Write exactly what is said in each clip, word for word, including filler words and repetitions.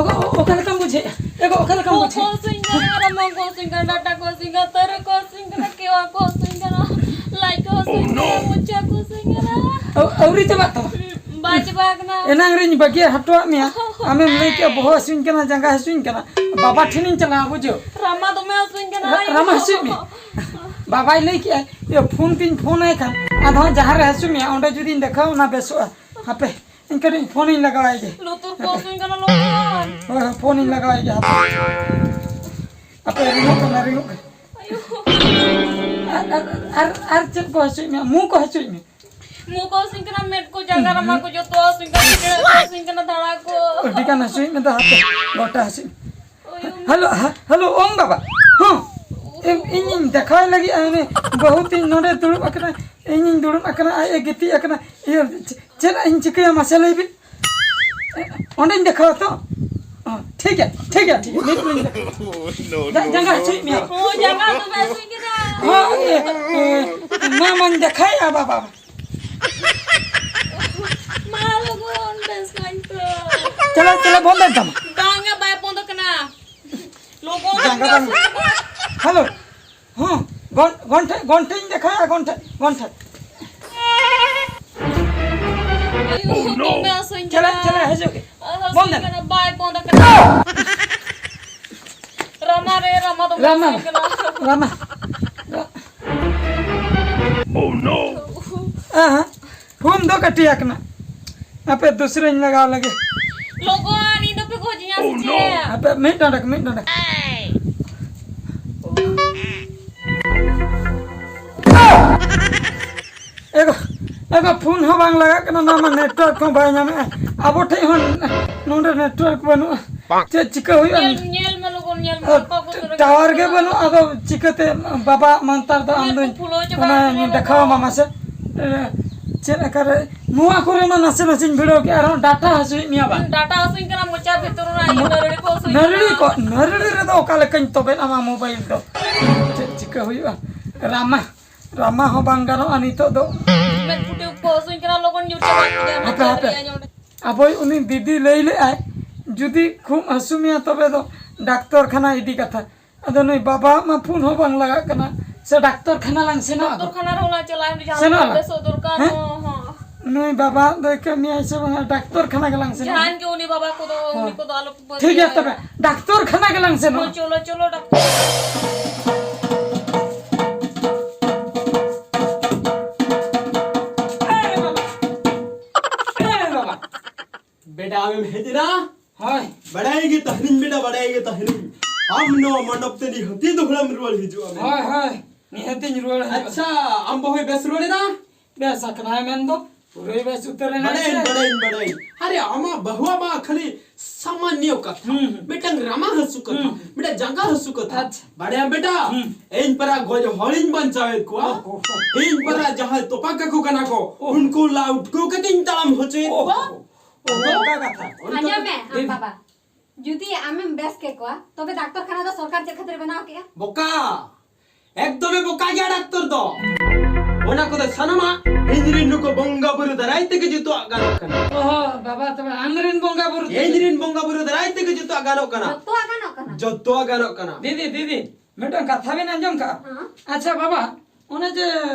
ᱚ-, ᱚ-, ᱚᱠᱟ ᱞᱮᱠᱟᱢ ᱵᱩᱡᱷᱟᱹᱣᱮᱫᱼᱟ? ᱮ ᱜᱚ, ᱚᱠᱟ ᱞᱮᱠᱟᱢ ᱵᱚᱦᱚᱜ ᱠᱚ ᱵᱩᱡᱷᱟᱹᱣᱮᱫᱼᱟ? ᱦᱟᱹᱥᱩᱧ ᱠᱟᱱᱟ, ᱨᱟᱢᱟ ᱠᱚ ᱦᱟᱹᱥᱩᱧ ᱠᱟᱱᱟ, ᱰᱟᱴᱟ ᱠᱚ ᱦᱟᱹᱥᱩᱧ ᱠᱟᱱᱟ, ᱛᱟᱹᱨᱩ ᱠᱚ ᱦᱟᱹᱥᱩᱧ ᱠᱟᱱᱟ, ᱞᱟᱡ ᱠᱚ ᱦᱟᱹᱥᱩᱧ ᱠᱟᱱᱟ, ᱢᱚᱪᱟ ᱠᱚ ᱦᱟᱹᱥᱩᱧ ᱠᱟᱱᱟ᱾ ᱟᱹᱣ-, ᱟᱹᱣᱨᱤ ᱪᱟᱵᱟᱜ ᱛᱟᱢᱟ? ᱦᱩᱸ, ᱵᱟᱭ ᱪᱟᱵᱟ ᱟᱠᱟᱱᱟ᱾ ᱮᱱᱟᱝ ᱨᱤᱧ ᱵᱟᱹᱜᱤ ᱦᱚᱴᱚᱣᱟᱜ ᱢᱮᱭᱟ, ᱟᱢᱮᱢ ᱞᱟᱹᱭ ᱠᱮᱜᱼᱟ ᱵᱚᱦᱚᱜ ᱦᱟᱹᱥᱩᱧ ᱠᱟᱱᱟ, ᱡᱟᱸᱜᱟ ᱦᱟᱹᱥᱩᱧ ᱠᱟᱱᱟ, ᱵᱟᱵᱟ ᱴᱷᱮᱱᱤᱧ ᱪᱟᱞᱟᱜᱼᱟ, ᱵᱩᱡᱷᱟᱹᱣ? ᱨᱟᱢᱟ ᱫᱚᱢᱮ ᱦᱟᱹᱥᱩᱧ ᱠᱟᱱᱟ᱾ ᱨᱟ-, ᱨᱟᱢᱟ ᱦᱟᱹᱥᱩᱭᱮᱫ ᱢᱮᱭᱟ? ᱵᱟᱵᱟᱭ ᱞᱟᱹᱭ ᱠᱮᱜᱼᱟ, ᱤᱭᱟᱹ, ᱯᱷᱳᱱ ᱛᱤᱧ ᱯᱷᱳᱱ ᱟᱭ ᱠᱷᱟᱱ, ᱟᱫᱚ ᱦᱟᱸᱜ ᱡᱟᱦᱟᱸ ᱨᱮ ᱦᱟᱹᱥᱩ ᱢᱮᱭᱟ, ᱚᱸᱰᱮ ᱡᱩᱫᱤᱧ ᱫᱮᱠᱷᱟᱣ, ᱚᱱᱟ ᱵᱮᱥᱚᱜᱼᱟ᱾ ᱦᱟᱯᱮ, ᱤᱧ ᱠᱟᱹᱴᱤᱡ ᱯᱷᱳᱱᱤᱧ ᱞᱟᱜᱟᱣᱟᱭ ᱜᱮ᱾ ᱞᱩᱛᱩᱨ ᱠᱚ ᱦᱟᱹᱥᱩᱧ ᱠᱟᱱᱟ, ᱞᱚᱜᱚᱱ᱾ ᱦᱳᱭ, ᱦᱳᱭ, ᱯᱷᱳᱱᱤᱧ ᱞᱟᱜᱟᱣᱟᱭ ᱜᱮ, ᱦᱟᱯᱮ᱾ ᱦᱟᱯᱮ, ᱨᱤᱝᱚᱜ ᱠᱟᱱᱟ, ᱨᱤᱝᱚᱜ ᱠᱟᱱᱟ᱾ ᱟᱭᱳ᱾ ᱟᱨ, ᱟᱨ, ᱟᱨ, ᱟᱨ ᱪᱮᱫ ᱠᱚ ᱦᱟᱹᱥᱩᱭᱮᱫ ᱢᱮᱭᱟ? ᱢᱩ ᱠᱚ ᱦᱟᱹᱥᱩᱭᱮᱫ ᱢᱮᱭᱟ? ᱢᱩ ᱠᱚ ᱦᱟᱹᱥᱩᱧ ᱠᱟᱱᱟ, ᱢᱮᱫ ᱠᱚ, ᱡᱟᱸᱜᱟ, ᱨᱟᱢᱟ ᱠᱚ, ᱡᱚᱛᱚ ᱦᱟᱹᱥᱩᱧ ᱠᱟᱱᱟ, ᱥᱤᱸᱜᱟᱹᱲ ᱠᱚ ᱦᱟᱹᱥᱩᱧ ᱠᱟᱱᱟ, ᱫᱟᱲᱟ ᱠᱚ᱾ ᱟᱹᱰᱤ ᱜᱟᱱ ᱦᱟᱹᱥᱩᱭᱮᱫ ᱢᱮ ᱫᱚ, ᱦᱟᱯᱮ, ᱜᱚᱴᱟ ᱦᱟᱹᱥᱩᱭᱮᱫ ᱢᱮ᱾ ᱦᱮᱞᱳ, ᱦᱮ-, ᱦᱮᱞᱳ, ᱳᱢ ᱵᱟᱵᱟ᱾ ᱦᱚᱸ᱾ ᱤᱧ, ᱤᱧᱤᱧ ᱫᱮᱠᱷᱟᱣ ᱞᱟᱹᱜᱤᱫ, ᱩᱱᱤ ᱵᱟᱹᱦᱩ ᱛᱤᱧ ᱱᱚᱰᱮ ᱫᱩᱲᱩᱵ ᱟᱠᱟᱱᱟ, ᱤᱧᱤᱧ ᱫᱩᱲᱩᱵ ᱟᱠᱟᱱᱟ, ᱟᱡ ᱮ ᱜᱤᱛᱤᱡ ᱟᱠᱟᱱᱟ᱾ ᱤᱭᱟᱹ, ᱪᱮ-, ᱪᱮᱫ ᱤᱧ ᱪᱤᱠᱟᱹᱭᱟ ᱢᱟᱥᱮ ᱞᱟᱹᱭ ᱵᱤᱱ? ᱚᱸᱰᱮᱧ ᱫᱮᱠᱷᱟᱣᱟ ᱛᱚ? ᱦᱚᱸ, ᱴᱷᱤᱠ ᱜᱮᱭᱟ, ᱴᱷᱤᱠ ᱜᱮᱭᱟ, ᱴᱷᱤᱠ ᱜᱮᱭᱟ, ᱱᱤᱛ ᱞᱤᱧ ᱫᱮᱠᱷᱟᱣᱟ᱾ ᱡᱟ-, ᱡᱟᱸᱜᱟ ᱦᱟᱹᱥᱩᱭᱮᱫ ᱢᱮᱭᱟ? ᱦᱚᱸ, ᱡᱟᱸᱜᱟ ᱫᱚᱢᱮ ᱦᱟᱹᱥᱩᱧ ᱠᱟᱱᱟ᱾ ᱦᱚᱸ, ᱮ, ᱮ, ᱢᱟ, ᱢᱟᱧ ᱫᱮᱠᱷᱟᱭᱮᱫᱼᱟ ᱵᱟᱵᱟ᱾ ᱢᱟ ᱞᱚᱜᱚᱱ ᱵᱮᱥ ᱠᱟᱹᱧ ᱯᱮ᱾ ᱪᱟᱞᱟᱜ, ᱪᱟᱞᱟᱜ ᱵᱚᱱᱫᱚᱭ ᱛᱟᱢᱟ᱾ ᱵᱟᱝᱟ, ᱵᱟᱭ ᱵᱚᱱᱫᱚ ᱠᱟᱱᱟ᱾ ᱞᱚᱜᱚᱱ ᱡᱟᱸᱜᱟ ᱵᱮᱥ ᱵᱟᱝ᱾ ᱠᱟᱹᱧ ᱯᱮ᱾ ᱦᱮᱞᱳ᱾ ᱦᱚᱸ, ᱜᱚᱱ-, ᱜᱚᱱᱴᱷᱮ, ᱜᱚᱱᱴᱷᱮᱧ ᱫᱮᱠᱷᱟᱭᱟ, ᱜᱚᱱᱴᱷᱮ, ᱜᱚᱱᱴᱷᱮ᱾ ᱟᱭᱳ, ᱫᱚᱢᱮ ᱦᱟᱹᱥᱩᱧ ᱪᱟᱞᱟᱜ, ᱠᱟᱱᱟ᱾ ᱪᱟᱞᱟᱜ, ᱦᱤᱡᱩᱜ ᱜᱮ᱾ ᱦᱟᱹᱥᱩᱧ ᱵᱚᱱᱫᱚ᱾ ᱠᱟᱱᱟ, ᱵᱟᱭ ᱵᱚᱱᱫᱚ ᱠᱟᱱᱟ᱾ ᱨᱟᱢᱟ ᱨᱮ, ᱨᱟᱢᱟ ᱫᱚᱢᱮ ᱨᱟᱢᱟ, ᱦᱟᱹᱥᱩᱧ ᱠᱟᱱᱟ᱾ ᱨᱟᱢᱟ᱾ ᱟᱦᱟ᱾ ᱯᱷᱳᱱ ᱫᱚ ᱠᱟᱹᱴᱤ ᱟᱠᱟᱱᱟ᱾ ᱦᱟᱯᱮ ᱫᱩᱥᱨᱟᱹᱧ ᱞᱟᱜᱟᱣ ᱞᱮᱜᱮ᱾ ᱞᱚᱜᱚᱱ, ᱤᱧ ᱫᱚᱯᱮ ᱜᱚᱡᱤᱧᱟ ᱥᱮ ᱪᱮᱫ? ᱦᱟᱯᱮ ᱢᱤᱫ ᱰᱚᱸᱰᱮᱠ, ᱢᱤᱫ ᱰᱚᱸᱰᱮᱠ᱾ ᱮᱜᱳ, ᱮᱜᱳ, ᱯᱷᱳᱱ ᱦᱚᱸ ᱵᱟᱝ ᱞᱟᱜᱟᱜ ᱠᱟᱱᱟ, ᱱᱚᱣᱟ ᱢᱟ network ᱦᱚᱸ ᱵᱟᱭ ᱧᱟᱢᱮᱜᱼᱟ᱾ ᱟᱵᱚ ᱴᱷᱮᱡ ᱦᱚᱸ ᱱᱚᱰᱮ network ᱵᱟᱹᱱᱩᱜᱼᱟ᱾ ᱪᱮᱫ ᱪᱤᱠᱟᱹ ᱦᱩᱭᱩᱜᱼᱟ? ᱧᱮᱞ, ᱧᱮᱞ ᱢᱮ ᱞᱚᱜᱚᱱ, ᱧᱮᱞ ᱢᱮ, ᱟᱨ ᱚᱠᱟ ᱠᱚ ᱥᱮᱫ ᱨᱮ ᱴᱟᱣᱟᱨ ᱜᱮ ᱢᱮᱱᱟᱜᱼᱟ᱾ ᱵᱟᱹᱱᱩᱜᱼᱟ, ᱟᱫᱚ ᱪᱤᱠᱟᱹᱛᱮ ᱵᱟᱵᱟ ᱢᱟᱱᱛᱟᱨ ᱫᱚ ᱟᱢ ᱧᱮᱞ ᱫᱚᱧ ᱠᱚ ᱯᱷᱩᱞᱟᱹᱣ ᱪᱟᱵᱟ ᱚᱱᱟᱧ ᱟᱠᱟᱱᱟ ᱫᱮᱠᱷᱟᱣ ᱟᱢᱟ ᱞᱚᱜᱚᱱ᱾ ᱢᱟᱥᱮ᱾ ᱮ, ᱪᱮᱫ ᱟᱠᱟᱨᱮ ᱱᱚᱣᱟ ᱠᱚᱨᱮ ᱢᱟ ᱱᱟᱥᱮ ᱱᱟᱥᱮᱧ ᱵᱷᱤᱲᱟᱹᱣ ᱠᱮᱜᱼᱟ, ᱟᱨᱦᱚᱸ ᱰᱟᱴᱟ ᱦᱟᱹᱥᱩᱭᱮᱫ ᱢᱮᱭᱟ ᱵᱟᱝ? ᱰᱟᱴᱟ ᱦᱟᱹᱥᱩᱧ ᱠᱟᱱᱟ, ᱢᱚᱪᱟ ᱵᱷᱤᱛᱨᱤ ᱨᱮ ᱤᱭᱟᱹ ᱱᱟᱹᱨᱲᱤ ᱠᱚ ᱦᱟᱹᱥᱩᱧ ᱱᱟᱹᱨᱲᱤ ᱠᱟᱱᱟ᱾ ᱠᱚ, ᱱᱟᱹᱨᱲᱤ ᱨᱮᱫᱚ ᱚᱠᱟ ᱞᱮᱠᱟᱧ ᱛᱚᱵᱮᱫ ᱟᱢᱟ ᱢᱳᱵᱟᱭᱤᱞ ᱫᱚ? ᱪᱮᱫ ᱪᱤᱠᱟᱹ ᱦᱩᱭᱩᱜᱼᱟ? ᱨᱟᱢᱟ, ᱨᱟᱢᱟ ᱦᱚᱸ ᱵᱟᱝ ᱜᱟᱱᱚᱜᱼᱟ ᱱᱤᱛᱚᱜ ᱫᱚ᱾ ᱢᱮᱫ ᱯᱷᱩᱴᱤ ᱠᱚ ᱦᱟᱹᱥᱩᱧ ᱠᱟᱱᱟ, ᱞᱚᱜᱚᱱ ᱧᱩᱨ ᱪᱟᱵᱟᱜ ᱛᱤᱧᱟ, ᱦᱟᱯᱮ, ᱦᱟᱯᱮ᱾ ᱟᱵᱚᱭ ᱩᱱᱤ ᱫᱤᱫᱤ ᱞᱟᱹᱭ ᱞᱮᱫᱼᱟᱭ, ᱡᱩᱫᱤ ᱠᱷᱩᱵ ᱦᱟᱹᱥᱩ ᱢᱮᱭᱟ, ᱛᱚᱵᱮ ᱫᱚ ᱰᱟᱠᱛᱚᱨ ᱠᱷᱟᱱᱟ ᱤᱫᱤ ᱠᱟᱛᱷᱟ᱾ ᱟᱫᱚ ᱱᱩᱭ ᱵᱟᱵᱟᱣᱟᱜ ᱢᱟ ᱯᱷᱳᱱ ᱦᱚᱸ ᱵᱟᱝ ᱞᱟᱜᱟᱜ ᱠᱟᱱᱟ᱾ ᱥᱮ ᱰᱟᱠᱛᱚᱨ ᱠᱷᱟᱱᱟ ᱞᱟᱝ ᱥᱮᱱᱚᱜᱼᱟ? ᱰᱟᱠᱛᱚᱨ ᱠᱷᱟᱱᱟ ᱨᱮᱦᱚᱸ ᱞᱟᱝ ᱪᱟᱞᱟᱜᱼᱟ, ᱡᱟᱦᱟᱸ ᱥᱮᱱᱚᱜ ᱞᱮᱠᱟ ᱟᱞᱟᱝ᱾ ᱵᱮᱥᱚᱜ ᱫᱚᱨᱠᱟᱨ᱾ ᱦᱮᱸ? ᱦᱚᱸ, ᱦᱚᱸ᱾ ᱱᱩᱭ ᱵᱟᱵᱟ ᱫᱚᱭ ᱠᱟᱹᱢᱤᱭᱟᱭ ᱥᱮ ᱵᱟᱝᱟ? ᱰᱟᱠᱛᱚᱨ ᱠᱷᱟᱱᱟ ᱜᱮᱞᱟᱝ ᱥᱮᱱᱚᱜᱼᱟ᱾ ᱡᱟᱦᱟᱱ ᱜᱮ ᱩᱱᱤ ᱵᱟᱵᱟ ᱠᱚᱫᱚ, ᱦᱚᱸ᱾ ᱩᱱᱤ ᱠᱚᱫᱚ ᱟᱞᱚ ᱯᱮ ᱴᱷᱤᱠ ᱜᱮᱭᱟ, ᱯᱟᱹᱛᱭᱟᱹᱣᱟᱭᱟ᱾ ᱛᱚᱵᱮ ᱰᱟᱠᱛᱚᱨ ᱠᱷᱟᱱᱟ ᱜᱮᱞᱟᱝ ᱥᱮᱱᱚᱜᱼᱟ᱾ ᱦᱚᱸ, ᱪᱚᱞᱚ, ᱪᱚᱞᱚ, ᱰᱟᱠᱛᱚᱨ᱾ ᱮ ᱵᱟᱵᱟ! ᱮ ᱵᱟᱵᱟ! ᱵᱮᱴᱟ, ᱟᱢᱮᱢ ᱦᱮᱡ ᱮᱱᱟ? ᱦᱳᱭ᱾ ᱵᱟᱲᱟᱭ ᱜᱮ ᱛᱟᱦᱮᱱᱤᱧ ᱵᱮᱴᱟ, ᱵᱟᱲᱟᱭ ᱜᱮ ᱛᱟᱦᱮᱱᱤᱧ᱾ ᱟᱢ ᱱᱚᱣᱟ ᱢᱟᱱᱚᱵ ᱛᱮ ᱱᱤᱦᱟᱹᱛᱤ ᱫᱚᱦᱲᱟᱢ ᱨᱩᱣᱟᱹᱲ ᱦᱤᱡᱩᱜᱼᱟ ᱢᱮᱱᱛᱮ᱾ ᱦᱳᱭ, ᱦᱳᱭ᱾ ᱱᱤᱦᱟᱹᱛᱤᱧ ᱨᱩᱣᱟᱹᱲ ᱦᱤᱡᱩᱜᱼᱟ᱾ ᱟᱪᱪᱷᱟ, ᱟᱢ ᱵᱟᱹᱦᱩᱭ ᱵᱮᱥ ᱨᱩᱣᱟᱹᱲ ᱮᱱᱟ? ᱵᱮᱥ ᱟᱠᱟᱱᱟᱭ ᱢᱮᱱᱫᱚ, ᱯᱩᱨᱟᱹᱭ ᱵᱮᱥ ᱩᱛᱟᱹᱨ ᱮᱱᱟᱭ ᱵᱟᱲᱟᱭᱟᱹᱧ, ᱥᱮ᱾ ᱵᱟᱲᱟᱭᱟᱹᱧ, ᱵᱟᱲᱟᱭᱟᱹᱧ᱾ ᱟᱨᱮ, ᱟᱢᱟᱜ ᱵᱟᱹᱦᱩᱣᱟᱜ ᱢᱟ ᱠᱷᱟᱹᱞᱤ ᱥᱟᱢᱟᱱᱱᱚ ᱠᱟᱛᱷᱟ, ᱦᱩᱸ, ᱦᱩᱸ᱾ ᱢᱤᱫᱴᱟᱝ ᱨᱟᱢᱟ ᱦᱟᱹᱥᱩ ᱠᱟᱛᱷᱟ, ᱦᱩᱸ᱾ ᱢᱤᱫᱴᱟᱝ ᱡᱟᱸᱜᱟ ᱦᱟᱹᱥᱩ ᱠᱟᱛᱷᱟ᱾ ᱟᱪᱪᱷᱟ᱾ ᱵᱟᱲᱟᱭᱟᱢ ᱵᱮᱴᱟ, ᱦᱩᱸ᱾ ᱤᱧ ᱯᱟᱨᱟ ᱜᱚᱡ ᱦᱚᱲᱤᱧ ᱵᱟᱧᱪᱟᱣᱮᱫ ᱠᱚᱣᱟ᱾ ᱚ, ᱚ, ᱚ᱾ ᱤᱧ ᱯᱟᱨᱟ ᱡᱟᱦᱟᱸᱭ ᱛᱚᱯᱟ ᱠᱟᱠᱚ ᱠᱟᱱᱟ ᱠᱚ, ᱚ᱾ ᱩᱱᱠᱩ ᱞᱟ ᱩᱴᱠᱟᱹᱣ ᱠᱟᱛᱮᱧ ᱛᱟᱲᱟᱢ ᱦᱚᱪᱚᱭᱮᱫ ᱚ, ᱠᱚᱣᱟ᱾ ᱚ, ᱚ᱾ ᱚᱱᱠᱟ ᱠᱟᱛᱷᱟ᱾ ᱟᱸᱡᱚᱢ ᱢᱮ, ᱟᱢ ᱫᱤᱫᱤ᱾ ᱵᱟᱵᱟ᱾ ᱡᱩᱫᱤ ᱟᱢᱮᱢ ᱵᱮᱥ ᱠᱮ ᱠᱚᱣᱟ, ᱛᱚᱵᱮ ᱰᱟᱠᱛᱚᱨ ᱠᱷᱟᱱᱟ ᱫᱚ ᱥᱚᱨᱠᱟᱨ ᱪᱮᱫ ᱠᱷᱟᱹᱛᱤᱨ ᱵᱮᱱᱟᱣ ᱠᱮᱜᱼᱟ? ᱵᱚᱠᱟ! ᱮᱠᱫᱚᱢᱮ ᱵᱚᱠᱟ ᱜᱮᱭᱟ ᱰᱟᱠᱛᱚᱨ ᱫᱚ᱾ ᱚᱱᱟ ᱠᱚᱫᱚ ᱥᱟᱱᱟᱢᱟᱜ ᱤᱧ ᱨᱤᱱ ᱱᱩᱠᱩ ᱵᱚᱸᱜᱟ ᱵᱩᱨᱩ ᱫᱟᱨᱟᱭ ᱛᱮᱜᱮ ᱡᱚᱛᱚᱣᱟᱜ ᱜᱟᱱᱚᱜ ᱠᱟᱱᱟ᱾ ᱚᱦᱚ, ᱵᱟᱵᱟ, ᱛᱚᱵᱮ ᱟᱢ ᱨᱤᱱ ᱵᱚᱸᱜᱟ ᱵᱩᱨᱩ ᱛᱮᱜᱮ? ᱤᱧ ᱨᱤᱱ ᱵᱚᱸᱜᱟ ᱵᱩᱨᱩ ᱫᱟᱨᱟᱭ ᱛᱮᱜᱮ ᱡᱚᱛᱚᱣᱟᱜ ᱜᱟᱱᱚᱜ ᱠᱟᱱᱟ᱾ ᱡᱚᱛᱚᱣᱟᱜ ᱜᱟᱱᱚᱜ ᱠᱟᱱᱟ? ᱡᱚᱛᱚᱣᱟᱜ ᱜᱟᱱᱚᱜ ᱠᱟᱱᱟ᱾ ᱫᱤᱫᱤ, ᱫᱤᱫᱤ, ᱢᱤᱫᱴᱟᱝ ᱠᱟᱛᱷᱟ ᱵᱤᱱ ᱟᱸᱡᱚᱢ ᱠᱟᱜᱼᱟ? ᱦᱮᱸ᱾ ᱟᱪᱪᱷᱟ ᱵᱟᱵᱟ, ᱚᱱᱮ ᱡᱮ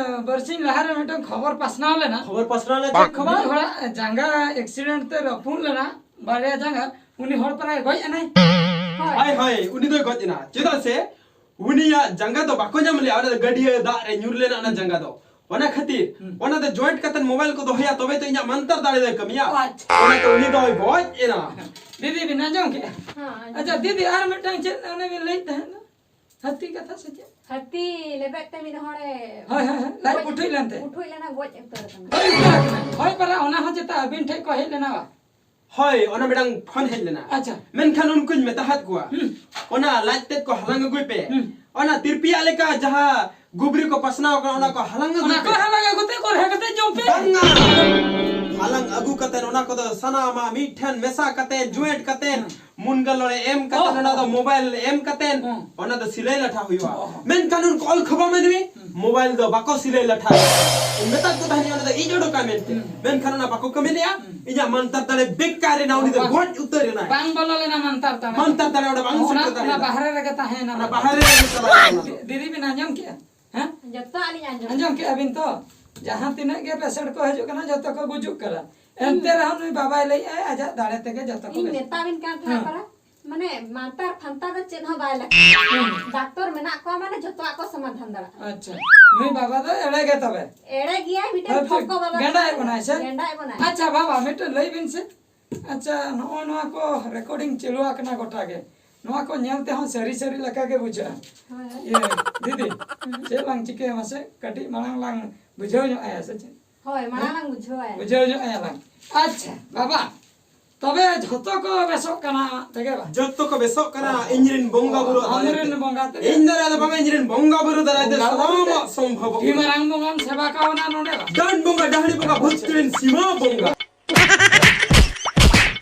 ᱵᱟᱨᱥᱤᱧ ᱞᱟᱦᱟᱨᱮ ᱢᱤᱫᱴᱟᱝ ᱠᱷᱚᱵᱚᱨ ᱯᱟᱥᱱᱟᱣ ᱞᱮᱱᱟ, ᱪᱮᱫ ᱠᱷᱚᱵᱚᱨ? ᱢᱤᱫ ᱦᱚᱲᱟᱜ ᱡᱟᱸᱜᱟ accident ᱛᱮ ᱨᱟᱹᱯᱩᱫ ᱞᱮᱱᱟ, ᱵᱟᱨᱭᱟ ᱡᱟᱸᱜᱟ, ᱩᱱᱤ ᱦᱚᱲ ᱯᱟᱨᱟᱭ ᱜᱚᱡ ᱮᱱᱟᱭ᱾ ᱦᱳᱭ᱾ ᱦᱳᱭ, ᱦᱳᱭ, ᱩᱱᱤ ᱫᱚᱭ ᱜᱚᱡ ᱮᱱᱟ᱾ ᱪᱮᱫᱟᱜ ᱥᱮ ᱩᱱᱤᱭᱟᱜ ᱡᱟᱸᱜᱟ ᱫᱚ ᱵᱟᱠᱚ ᱧᱟᱢ ᱞᱮᱜᱼᱟ, ᱚᱱᱟ ᱫᱚ ᱜᱟᱹᱰᱭᱟᱹ ᱫᱟᱜ ᱨᱮ ᱧᱩᱨ ᱞᱮᱱᱟ ᱚᱱᱟ ᱡᱟᱸᱜᱟ ᱫᱚ᱾ ᱚᱱᱟ ᱠᱷᱟᱹᱛᱤᱨ ᱦᱩᱸ᱾ ᱚᱱᱟ ᱫᱚ joint ᱠᱟᱛᱮ mobile ᱠᱚ ᱫᱚᱦᱚᱭᱟ, ᱛᱚᱵᱮ ᱛᱚ ᱤᱧᱟᱜ ᱢᱟᱱᱛᱟᱨ ᱫᱟᱲᱮ ᱫᱚᱭ ᱠᱟᱹᱢᱤᱭᱟ᱾ ᱚ, ᱟᱪᱪᱷᱟ᱾ ᱚᱱᱟᱛᱮ ᱩᱱᱤ ᱫᱚᱭ ᱜᱚᱡ ᱮᱱᱟ᱾ ᱫᱤᱫᱤ ᱵᱤᱱ ᱟᱸᱡᱚᱢ ᱠᱮᱜᱼᱟ? ᱦᱮᱸ, ᱟᱸᱡᱚᱢ᱾ ᱟᱪᱪᱷᱟ, ᱫᱤᱫᱤ, ᱟᱨ ᱢᱤᱫᱴᱟᱝ ᱪᱮᱫ ᱚᱱᱮ ᱵᱤᱱ ᱞᱟᱹᱭᱮᱫ ᱛᱟᱦᱮᱸᱫ ᱫᱚ? ᱦᱟᱹᱛᱤ ᱠᱟᱛᱷᱟ ᱥᱮ ᱪᱮᱫ? ᱦᱟᱹᱛᱤ ᱞᱮᱵᱮᱫ ᱛᱮ ᱢᱤᱫ ᱦᱚᱲᱮ ᱦᱳᱭ, ᱦᱳᱭ, ᱦᱳᱭ, ᱞᱟᱡ ᱜᱚᱡ ᱯᱩᱴᱷᱩᱡ ᱞᱮᱱᱛᱮ᱾ ᱯᱩᱴᱷᱩᱡ ᱞᱮᱱᱟ, ᱜᱚᱡ ᱩᱛᱟᱹᱨ ᱟᱠᱟᱱᱟ᱾ ᱦᱳᱭ, ᱩᱛᱟᱹᱨ ᱟᱠᱟᱱᱟ᱾ ᱦᱳᱭ, ᱯᱟᱨᱟ ᱚᱱᱟ ᱦᱚᱸ ᱪᱮᱛᱟ ᱟᱹᱵᱤᱱ ᱴᱷᱮᱡ ᱠᱚ ᱦᱮᱡ ᱞᱮᱱᱟ ᱵᱟ? ᱦᱳᱭ, ᱚᱱᱟ ᱢᱤᱫᱴᱟᱝ ᱯᱷᱳᱱ ᱦᱮᱡ ᱞᱮᱱᱟ᱾ ᱟᱪᱪᱷᱟ᱾ ᱢᱮᱱᱠᱷᱟᱱ ᱩᱱᱠᱩᱧ ᱢᱮᱛᱟ ᱦᱟᱫ ᱠᱚᱣᱟ, ᱦᱩᱸ᱾ ᱚᱱᱟ ᱞᱟᱡ ᱛᱮᱫ ᱠᱚ ᱦᱟᱞᱟᱝ ᱟᱹᱜᱩᱭ ᱯᱮ᱾ ᱦᱩᱸ᱾ ᱚᱱᱟ ᱛᱤᱨᱯᱤᱭᱟᱜ ᱞᱮᱠᱟ ᱡᱟᱦᱟᱸ ᱜᱩᱵᱽᱨᱤ ᱠᱚ ᱯᱟᱥᱱᱟᱣ ᱠᱟᱱᱟ, ᱚᱱᱟ ᱠᱚ ᱦᱟᱞᱟᱝ ᱟᱹᱜᱩᱭ ᱚᱱᱟ ᱯᱮ᱾ ᱠᱚ ᱦᱟᱞᱟᱝ ᱟᱹᱜᱩ ᱛᱮ ᱠᱚ ᱨᱮᱦᱮᱫ ᱠᱟᱛᱮ ᱡᱚᱢ ᱯᱮ᱾ ᱵᱟᱝᱟ᱾ ᱦᱟᱞᱟᱝ ᱟᱹᱜᱩ ᱠᱟᱛᱮ ᱚᱱᱟ ᱠᱚᱫᱚ ᱥᱟᱱᱟᱢᱟᱜ ᱢᱤᱫ ᱴᱷᱮᱱ ᱢᱮᱥᱟ ᱠᱟᱛᱮ, ᱦᱩᱸ᱾ joint ᱠᱟᱛᱮ, ᱦᱩᱸ᱾ ᱢᱩᱱᱜᱟᱹ ᱞᱚᱲᱮ ᱮᱢ ᱠᱟᱛᱮ, ᱚ᱾ ᱚᱱᱟ ᱫᱚ mobile ᱮᱢ ᱠᱟᱛᱮ, ᱦᱩᱸ᱾ ᱚᱱᱟ ᱫᱚ ᱥᱤᱞᱟᱹᱭ ᱞᱟᱴᱷᱟ ᱦᱩᱭᱩᱜᱼᱟ᱾ ᱚ᱾ ᱢᱮᱱᱠᱷᱟᱱ ᱩᱱᱠᱩ ᱚᱞ ᱠᱷᱚᱵᱟ ᱢᱟᱹᱱᱢᱤ, ᱦᱩᱸ᱾ ᱢᱳᱵᱟᱭᱤᱞ ᱫᱚ ᱵᱟᱠᱚ ᱥᱤᱞᱟᱹᱭ ᱞᱟᱴᱷᱟ᱾ ᱢᱮᱛᱟᱫ ᱠᱚ ᱛᱟᱦᱮᱸᱫ ᱚᱸᱰᱮ ᱫᱚ ᱤᱧ ᱚᱰᱚᱠᱟ ᱢᱮᱱᱛᱮ᱾ ᱦᱩᱸ᱾ ᱢᱮᱱᱠᱷᱟᱱ ᱚᱱᱟ ᱵᱟᱠᱚ ᱠᱟᱹᱢᱤ ᱞᱮᱜᱼᱟ᱾ ᱦᱩᱸ᱾ ᱤᱧᱟᱹᱜ ᱢᱟᱱᱛᱟᱨ ᱫᱟᱲᱮ ᱵᱮᱠᱟᱨ ᱮᱱᱟ, ᱩᱱᱤ ᱫᱚ ᱵᱟᱝ, ᱜᱚᱡ ᱩᱛᱟᱹᱨ ᱮᱱᱟᱭ᱾ ᱵᱟᱝ ᱵᱚᱞᱚ ᱞᱮᱱᱟ ᱢᱟᱱᱛᱟᱨ ᱫᱟᱲᱮ᱾ ᱢᱟᱱᱛᱟᱨ ᱫᱟᱲᱮ ᱚᱸᱰᱮ ᱵᱟᱝ ᱚᱱᱟ, ᱥᱮᱴᱮᱨ ᱚᱱᱟ ᱫᱟᱲᱮᱭᱟᱫᱟ᱾ ᱵᱟᱦᱨᱮ ᱨᱮᱜᱮ ᱛᱟᱦᱮᱸᱭᱮᱱᱟ᱾ ᱚᱱᱟ ᱵᱟᱦᱨᱮ ᱨᱮᱜᱮ ᱪᱟᱞᱟᱣ ᱮᱱᱟ᱾ ᱫᱤ-, ᱫᱤᱫᱤ ᱵᱤᱱ ᱟᱸᱡᱚᱢ ᱠᱮᱜᱼᱟ? ᱦᱮᱸ? ᱡᱚᱛᱚᱣᱟᱜ ᱞᱤᱧ ᱟᱸᱡᱚᱢ ᱟᱸᱡᱚᱢ ᱠᱮᱜᱼᱟ ᱵᱤᱱ ᱛᱚ? ᱡᱟᱦᱟᱸ ᱛᱤᱱᱟᱹᱜ ᱜᱮ ᱯᱮᱥᱮᱱᱴ ᱠᱚ ᱦᱤᱡᱩᱜ ᱠᱟᱱᱟ, ᱡᱚᱛᱚ ᱠᱚ ᱜᱩᱡᱩᱜ ᱠᱟᱱᱟ᱾ ᱮᱱᱛᱮ ᱨᱮᱦᱚᱸ ᱱᱩᱭ ᱵᱟᱵᱟᱭ ᱞᱟᱹᱭᱮᱜᱼᱟᱭ ᱟᱡᱟᱜ ᱫᱟᱲᱮ ᱛᱮᱜᱮ ᱡᱚᱛᱚ ᱠᱚ ᱤᱧ ᱵᱮᱥᱚᱜ᱾ ᱢᱮᱛᱟ ᱵᱤᱱ ᱠᱟᱱ ᱛᱟᱦᱮᱸ ᱦᱮᱸ᱾ ᱯᱟᱨᱟ, ᱢᱟᱱᱮ ᱢᱟᱱᱛᱟᱨ ᱯᱷᱟᱱᱛᱟᱨ ᱫᱚ ᱪᱮᱫ ᱦᱚᱸ ᱵᱟᱭ ᱞᱟᱹᱠᱛᱤ᱾ ᱦᱩᱸ᱾ ᱰᱟᱠᱛᱚᱨ ᱢᱮᱱᱟᱜ ᱠᱚᱣᱟ ᱢᱟᱱᱮ ᱡᱚᱛᱚᱣᱟᱜ ᱠᱚ ᱥᱚᱢᱟᱫᱷᱟᱱ ᱫᱟᱲᱮᱭᱟᱜᱼᱟ᱾ ᱟᱪᱪᱷᱟ, ᱱᱩᱭ ᱵᱟᱵᱟ ᱫᱚ ᱮᱲᱮ ᱜᱮ ᱛᱚᱵᱮ᱾ ᱮᱲᱮ ᱜᱮᱭᱟᱭ, ᱢᱤᱫᱴᱮᱱ ᱦᱳᱭ, ᱴᱷᱚᱠ ᱴᱷᱤᱠ᱾ ᱠᱚ ᱵᱟᱵᱟ ᱜᱮᱸᱰᱟᱭᱮᱫ ᱠᱟᱱᱟᱭ᱾ ᱵᱚᱱᱟᱭ ᱥᱮ? ᱜᱮᱸᱰᱟᱭᱮᱫ ᱵᱚᱱᱟᱭ᱾ ᱟᱪᱪᱷᱟ ᱵᱟᱵᱟ, ᱢᱤᱫᱴᱮᱱ ᱞᱟᱹᱭ ᱵᱤᱱ ᱥᱮ, ᱟᱪᱪᱷᱟ, ᱱᱚᱜᱼᱚ ᱱᱚᱣᱟ ᱠᱚ ᱨᱮᱠᱚᱨᱰᱤᱝ ᱪᱟᱹᱞᱩ ᱟᱠᱟᱱᱟ ᱜᱚᱴᱟ ᱜᱮ, ᱱᱚᱣᱟ ᱠᱚ ᱧᱮᱞ ᱛᱮᱦᱚᱸ ᱥᱟᱹᱨᱤ ᱥᱟᱹᱨᱤ ᱞᱮᱠᱟ ᱜᱮ ᱵᱩᱡᱷᱟᱹᱜᱼᱟ᱾ ᱦᱳᱭ, ᱦᱳᱭ᱾ ᱤᱭᱟᱹ, ᱫᱤᱫᱤ, ᱦᱩᱸ᱾ ᱪᱮᱫ ᱞᱟᱝ ᱪᱤᱠᱟᱹᱭᱟ ᱢᱟᱥᱮ? ᱠᱟᱹᱴᱤᱡ ᱢᱟᱲᱟᱝ ᱞᱟᱝ ᱵᱩᱡᱷᱟᱹᱣ ᱧᱚᱜ ᱟᱭᱟ ᱥᱮ ᱪᱮᱫ? ᱦᱳᱭ, ᱢᱟᱲᱟᱝ ᱞᱟᱝ ᱵᱩᱡᱷᱟᱹᱣ ᱟᱭᱟ᱾ ᱵᱩᱡᱷᱟᱹᱣ ᱧᱚᱜ ᱟᱭᱟ ᱞᱟᱝ᱾ ᱟᱪᱪᱷᱟ, ᱵᱟᱵᱟ, ᱛᱚᱵᱮ ᱡᱷᱚᱛᱚ ᱠᱚ ᱵᱮᱥᱚᱜ ᱠᱟᱱᱟ ᱛᱮᱜᱮ ᱵᱟᱝ? ᱡᱚᱛᱚ ᱠᱚ ᱵᱮᱥᱚᱜ ᱠᱟᱱᱟ ᱚ, ᱤᱧ ᱨᱮᱱ ᱵᱚᱸᱜᱟ ᱚ, ᱵᱩᱨᱩ ᱟᱢ ᱫᱟᱨᱟᱭ ᱨᱮᱱ ᱛᱮ᱾ ᱵᱚᱸᱜᱟ ᱛᱮᱜᱮ? ᱤᱧ ᱫᱟᱨᱟᱭ ᱫᱚ ᱵᱟᱝ, ᱤᱧ ᱨᱮᱱ ᱵᱚᱸᱜᱟ ᱵᱩᱨᱩ ᱫᱟᱨᱟᱭ ᱛᱮ ᱵᱚᱸᱜᱟ ᱵᱩᱨᱩ ᱥᱟᱱᱟᱢᱟᱜ ᱛᱮ᱾ ᱥᱚᱢᱵᱷᱚᱵᱚᱜ ᱟᱹᱰᱤ ᱠᱟᱱᱟ᱾ ᱢᱟᱨᱟᱝ ᱵᱚᱸᱜᱟᱢ ᱥᱮᱵᱟ ᱠᱟᱣᱱᱟ ᱱᱚᱰᱮ ᱵᱟᱝ? ᱰᱟᱹᱱ ᱵᱚᱸᱜᱟ, ᱰᱟᱹᱦᱲᱤ ᱵᱚᱸᱜᱟ, ᱵᱷᱩᱛ ᱪᱩᱲᱤᱱ ᱥᱤᱢᱟᱹ ᱵᱚᱸᱜᱟ᱾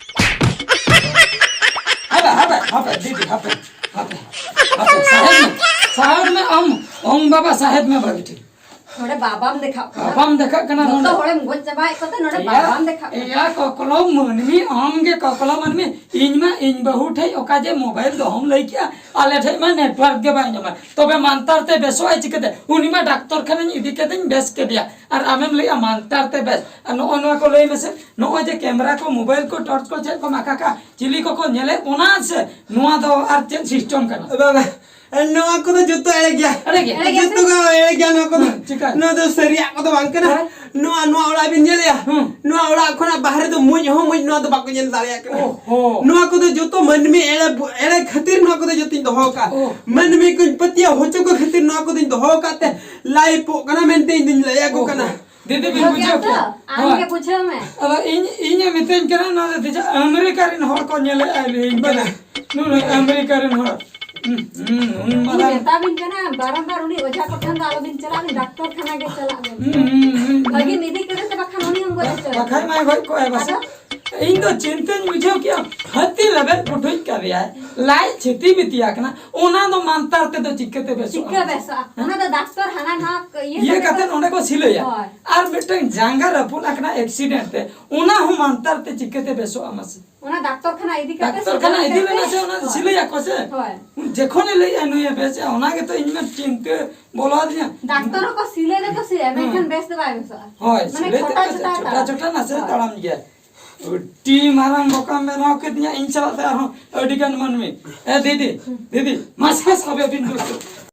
ᱦᱟᱯᱮ, ᱦᱟᱯᱮ, ᱦᱟᱯᱮ, ᱫᱤᱫᱤ, ᱦᱟᱯᱮ, ᱦᱟᱯᱮ, ᱦᱟᱯᱮ, ᱥᱟᱦᱮᱫ ᱢᱮ, ᱥᱟᱦᱮᱫ ᱢᱮ, ᱟᱢ, ᱚᱝ ᱵᱟᱵᱟ, ᱥᱟᱦᱮᱫ ᱢᱮ ᱵᱷᱟᱹᱜᱤ ᱴᱷᱤᱠ᱾ ᱱᱚᱰᱮ ᱵᱟᱵᱟᱢ ᱫᱮᱠᱷᱟᱜ ᱠᱟᱱᱟ᱾ ᱵᱟᱵᱟᱢ ᱫᱮᱠᱷᱟᱜ ᱠᱟᱱᱟ ᱡᱚᱛᱚ ᱱᱚᱰᱮ᱾ ᱦᱚᱲᱮᱢ ᱜᱚᱡ ᱪᱟᱵᱟᱭᱮᱫ ᱠᱚᱛᱮ ᱱᱚᱰᱮ ᱮᱭᱟ, ᱵᱟᱵᱟᱢ ᱫᱮᱠᱷᱟᱜ ᱠᱟᱱᱟ᱾ ᱮᱭᱟ, ᱠᱚᱠᱞᱚ ᱢᱟᱹᱱᱢᱤ, ᱟᱢ ᱜᱮ ᱠᱚᱠᱞᱚ ᱢᱟᱹᱱᱢᱤ, ᱤᱧ ᱢᱟ, ᱤᱧ ᱵᱟᱹᱦᱩ ᱴᱷᱮᱡ ᱚᱠᱟ ᱡᱮ ᱢᱳᱵᱟᱭᱤᱞ ᱫᱚᱦᱚᱢ ᱞᱟᱹᱭ ᱠᱮᱜᱼᱟ, ᱟᱞᱮ ᱴᱷᱮᱡ ᱢᱟ ᱱᱮᱴᱣᱟᱨᱠ ᱜᱮ ᱵᱟᱭ ᱧᱟᱢᱟ᱾ ᱛᱚᱵᱮ ᱢᱟᱱᱛᱟᱨ ᱛᱮ ᱵᱮᱥᱚᱜ ᱟᱭ ᱪᱤᱠᱟᱹᱛᱮ? ᱩᱱᱤ ᱢᱟ ᱰᱟᱠᱛᱚᱨ ᱠᱷᱟᱱᱟᱧ ᱤᱫᱤ ᱠᱮᱫᱮᱧ, ᱵᱮᱥ ᱠᱮᱫᱮᱭᱟ, ᱟᱨ ᱟᱢᱮᱢ ᱞᱟᱹᱭᱟ ᱢᱟᱱᱛᱟᱨ ᱛᱮ ᱵᱮᱥ᱾ ᱟᱨ ᱱᱚᱜᱼᱚ ᱱᱚᱣᱟ ᱠᱚ ᱞᱟᱹᱭ ᱢᱮᱥᱮ, ᱱᱚᱜᱼᱚᱭ ᱡᱮ ᱠᱮᱢᱨᱟ ᱠᱚ, ᱢᱳᱵᱟᱭᱤᱞ ᱠᱚ, ᱴᱚᱨᱪ ᱠᱚ, ᱪᱮᱫ ᱠᱚ ᱢᱟᱠᱟ ᱠᱟᱜᱼᱟ, ᱪᱤᱞᱤ ᱠᱚᱠᱚ ᱧᱮᱞᱮᱫ ᱵᱚᱱᱟ ᱥᱮ, ᱱᱚᱣᱟ ᱫᱚ ᱟᱨ ᱪᱮᱫ ᱥᱤᱥᱴᱮᱢ ᱠᱟᱱᱟ? ᱵᱟᱝ, ᱵᱟᱝ, ᱱᱚᱣᱟ ᱠᱚᱫᱚ ᱡᱚᱛᱚ ᱮᱲᱮ ᱜᱮᱭᱟ᱾ ᱮᱲᱮ ᱜᱮᱭᱟ? ᱮᱲᱮ ᱜᱮᱭᱟ ᱥᱮ? ᱡᱚᱛᱚ ᱜᱮ ᱮᱲᱮ ᱜᱮᱭᱟ ᱱᱚᱣᱟ ᱠᱚᱫᱚ᱾ ᱦᱩᱸ, ᱪᱤᱠᱟ? ᱱᱚᱣᱟ ᱫᱚ ᱥᱟᱹᱨᱤᱭᱟᱜ ᱠᱚᱫᱚ ᱵᱟᱝ ᱠᱟᱱᱟ᱾ ᱦᱮᱸ? ᱱᱚᱣᱟ, ᱱᱚᱣᱟ ᱚᱲᱟᱜ ᱵᱤᱱ ᱧᱮᱞᱮᱜᱼᱟ? ᱦᱩᱸ᱾ ᱱᱚᱣᱟ ᱚᱲᱟᱜ ᱠᱷᱚᱱᱟᱜ ᱵᱟᱦᱨᱮ ᱫᱚ ᱢᱩᱡ ᱦᱚᱸ ᱢᱩᱡ ᱱᱚᱣᱟ ᱫᱚ ᱵᱟᱠᱚ ᱧᱮᱞ ᱫᱟᱲᱮᱭᱟᱜ ᱠᱟᱱᱟ᱾ ᱳᱦᱳ᱾ ᱱᱚᱣᱟ ᱠᱚᱫᱚ ᱡᱚᱛᱚ ᱢᱟᱹᱱᱢᱤ ᱮᱲᱮ, ᱮᱲᱮ ᱠᱷᱟᱹᱛᱤᱨ ᱱᱚᱣᱟ ᱠᱚᱫᱚ ᱡᱚᱛᱚᱧ ᱫᱚᱦᱚ ᱟᱠᱟᱫᱼᱟ᱾ ᱳᱦ᱾ ᱢᱟᱹᱱᱢᱤ ᱠᱚᱧ ᱯᱟᱹᱛᱭᱟᱹᱣ ᱦᱚᱪᱚ ᱠᱚ ᱠᱷᱟᱹᱛᱤᱨ ᱱᱚᱣᱟ ᱠᱚᱫᱚᱧ ᱫᱚᱦᱚ ᱟᱠᱟᱫ ᱛᱮ ᱞᱟᱭᱤᱯᱚᱜ ᱠᱟᱱᱟ ᱢᱮᱱᱛᱮ ᱤᱧ ᱫᱩᱧ ᱞᱟᱹᱭ ᱟᱠᱚ ᱠᱟᱱᱟ᱾ ᱳᱦᱳ᱾ ᱫᱤᱫᱤ ᱵᱤᱱ ᱵᱩᱡᱷᱟᱹᱣ ᱵᱩᱡᱷᱟᱹᱣ ᱠᱮᱫᱟ ᱠᱮᱫᱟ? ᱛᱚ? ᱟᱢ ᱦᱳᱭ᱾ ᱜᱮ ᱵᱩᱡᱷᱟᱹᱣ ᱢᱮ᱾ ᱟᱫᱚ ᱤᱧ, ᱤᱧᱮ ᱢᱤᱛᱟᱹᱧ ᱠᱟᱱᱟ, ᱱᱚᱣᱟ ᱫᱚ ᱫᱮᱡᱟ ᱟᱢᱮᱨᱤᱠᱟ ᱨᱮᱱ ᱦᱚᱲ ᱠᱚ ᱧᱮᱞᱮᱫᱼᱟ ᱞᱟᱹᱭᱟᱹᱧ ᱠᱟᱱᱟ᱾ ᱵᱟᱝᱟ᱾ ᱱᱩᱭ ᱟᱢᱮᱨᱤᱠᱟ ᱨᱮᱱ ᱦᱚᱲ᱾ ᱦᱩᱸ, ᱦᱩᱸ, ᱦᱩᱸ, ᱤᱧ ᱢᱟᱨᱟᱝ᱾ ᱢᱮᱛᱟ ᱵᱤᱱ ᱠᱟᱱᱟ, ᱵᱟᱨᱚᱢᱵᱟᱨ ᱩᱱᱤ ᱚᱡᱷᱟ ᱠᱚ ᱴᱷᱮᱱ ᱫᱚ ᱟᱞᱚᱵᱤᱱ ᱪᱟᱞᱟᱜ, ᱩᱱᱤ ᱰᱟᱠᱛᱚᱨ ᱠᱷᱟᱱᱟ ᱜᱮ ᱪᱟᱞᱟᱜ ᱵᱤᱱ᱾ ᱦᱩᱸ, ᱦᱩᱸ, ᱦᱩᱸ, ᱦᱩᱸ᱾ ᱵᱷᱟᱹᱜᱤ ᱤᱫᱤ ᱠᱚᱨᱮ ᱛᱮ ᱵᱟᱠᱷᱟᱱ ᱩᱱᱤ ᱦᱚᱸ ᱜᱚᱡ ᱦᱚᱪᱚᱭᱮᱭᱟ᱾ ᱵᱟᱠᱷᱟᱡ ᱢᱟᱭ ᱜᱚᱡ ᱠᱚᱜᱼᱟᱭ ᱯᱟᱥᱮ᱾ ᱟᱫᱚ? ᱤᱧ ᱫᱚ ᱪᱤᱱᱛᱟᱹᱧ ᱵᱩᱡᱷᱟᱹᱣ ᱠᱮᱜᱼᱟ, ᱦᱟᱹᱛᱤ ᱞᱮᱵᱮᱫ ᱯᱩᱴᱩᱡ ᱠᱟᱫᱮᱭᱟᱭ, ᱞᱟᱡ ᱪᱷᱤᱛᱤ ᱵᱤᱛᱤᱭᱟ ᱠᱟᱱᱟ, ᱚᱱᱟ ᱫᱚ ᱢᱟᱱᱛᱟᱨ ᱛᱮᱫᱚ ᱪᱤᱠᱟᱹᱛᱮ ᱵᱮᱥᱚᱜᱼᱟ? ᱪᱤᱠᱟᱹ ᱵᱮᱥᱚᱜᱼᱟ? ᱚᱱᱟ ᱫᱚ ᱰᱟᱠᱛᱚᱨ ᱦᱟᱱᱟ ᱱᱟᱣᱟ ᱤᱭᱟᱹ ᱤᱭᱟᱹ ᱠᱟᱛᱮ ᱠᱟᱛᱮ ᱠᱚ ᱱᱚᱸᱰᱮ ᱠᱚ ᱥᱤᱞᱟᱹᱭᱟ᱾ ᱦᱳᱭ᱾ ᱟᱨ ᱢᱤᱫᱴᱟᱝ ᱡᱟᱸᱜᱟ ᱨᱟᱹᱯᱩᱫ ᱟᱠᱟᱱᱟ ᱮᱠᱥᱤᱰᱮᱱᱴ ᱛᱮ, ᱚᱱᱟ ᱦᱚᱸ ᱢᱟᱱᱛᱟᱨ ᱛᱮ ᱪᱤᱠᱟᱹᱛᱮ ᱵᱮᱥᱚᱜᱼᱟ ᱢᱟᱥᱮ? ᱚᱱᱟ ᱰᱟᱠᱛᱚᱨ ᱠᱷᱟᱱᱟ ᱤᱫᱤ ᱠᱟᱛᱮ ᱰᱟᱠᱛᱚᱨ ᱠᱷᱟᱱᱟ ᱥᱤᱞᱟᱹᱭ ᱤᱫᱤ ᱠᱟᱛᱮ ᱞᱮᱱᱟ ᱥᱮ ᱚᱱᱟ ᱦᱳᱭ᱾ ᱥᱤᱞᱟᱹᱭᱟᱠᱚ ᱥᱮ? ᱦᱳᱭ᱾ ᱡᱚᱠᱷᱚᱱᱮ ᱞᱟᱹᱭᱮᱜᱼᱟ ᱱᱩᱭᱮ ᱵᱮᱥᱮᱜᱼᱟ, ᱚᱱᱟ ᱜᱮᱛᱚ ᱤᱧ ᱢᱟ ᱪᱤᱱᱛᱟᱹ ᱵᱚᱞᱚ ᱟᱹᱫᱤᱧᱟ᱾ ᱰᱟᱠᱛᱚᱨ ᱦᱚᱸᱠᱚ ᱥᱤᱞᱟᱹᱭ ᱫᱚᱠᱚ ᱥᱤᱞᱟᱹᱭᱟ, ᱢᱮᱱᱠᱷᱟᱱ ᱦᱮᱸ᱾ ᱵᱮᱥ ᱫᱚ ᱵᱟᱭ ᱵᱮᱥᱚᱜᱼᱟ᱾ ᱦᱳᱭ, ᱢᱟᱱᱮ ᱥᱤᱞᱟᱹᱭ ᱛᱮᱫ ᱪᱷᱳᱴᱟ ᱫᱚ ᱪᱷᱳᱴᱟ ᱪᱷᱳᱴᱟ ᱛᱟᱲᱟᱢᱟ᱾ ᱪᱷᱳᱴᱟ ᱱᱟᱥᱮ ᱦᱳᱭ᱾ ᱛᱟᱲᱟᱢ ᱜᱮᱭᱟ᱾ ᱟᱹᱰᱤ ᱢᱟᱨᱟᱝ ᱵᱚᱠᱟᱢ ᱵᱮᱱᱟᱣ ᱠᱮᱫᱤᱧᱟ ᱤᱧ ᱥᱟᱞᱟᱜ ᱛᱮ ᱟᱨᱦᱚᱸ ᱟᱹᱰᱤ ᱜᱟᱱ ᱢᱟᱹᱱᱢᱤ᱾ ᱮ ᱫᱤᱫᱤ, ᱫᱤᱫᱤ, ᱢᱟᱥᱮ ᱥᱟᱵᱮ ᱵᱤᱱ ᱫᱩᱥᱩ᱾